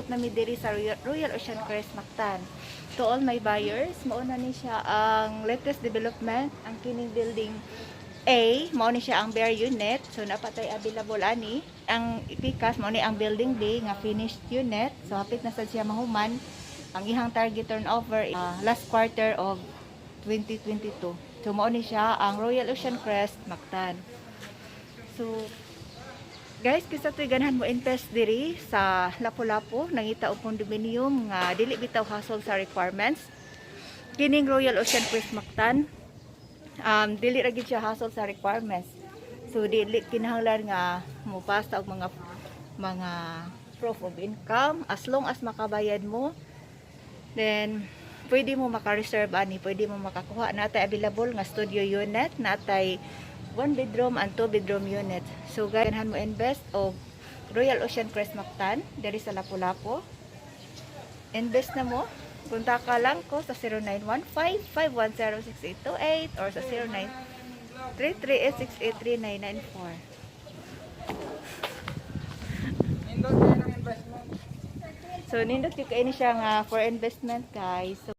Niabot na mi diri sa Royal Ocean Crest Mactan. To all my buyers, mao na ni siya ang latest development, ang kining building A, mao ni siya ang bare unit. So napatay available ani. Ang ipikas mao ni ang building B nga finished unit. So hapit na sad siya mahuman. Ang ihang target turnover last quarter of 2022. So mao ni siya ang Royal Ocean Crest Mactan. So guys, kinsa to'y ganahan mo invest diri sa Lapu-Lapu, nangita og condominium nga dili bitaw hassle sa requirements. Kining Royal Ocean Crest Mactan, dili ra gid siya hassle sa requirements. So dili kinahanglan nga mo pasta og mga proof of income. As long as makabayad mo, then pwede mo maka-reserve ani, pwede mo makakuha. Natay available nga studio unit, natay one bedroom and two bedroom unit. So guys, ganahan mo invest og Royal Ocean Crest Mactan diri sa Lapu-Lapu, invest na mo. Kontakta lang ko sa 0915-510-6828 or sa 0933-868-3994. Nindot kayo ng investment. So nindot yung kayo ni siya nga for investment, guys. So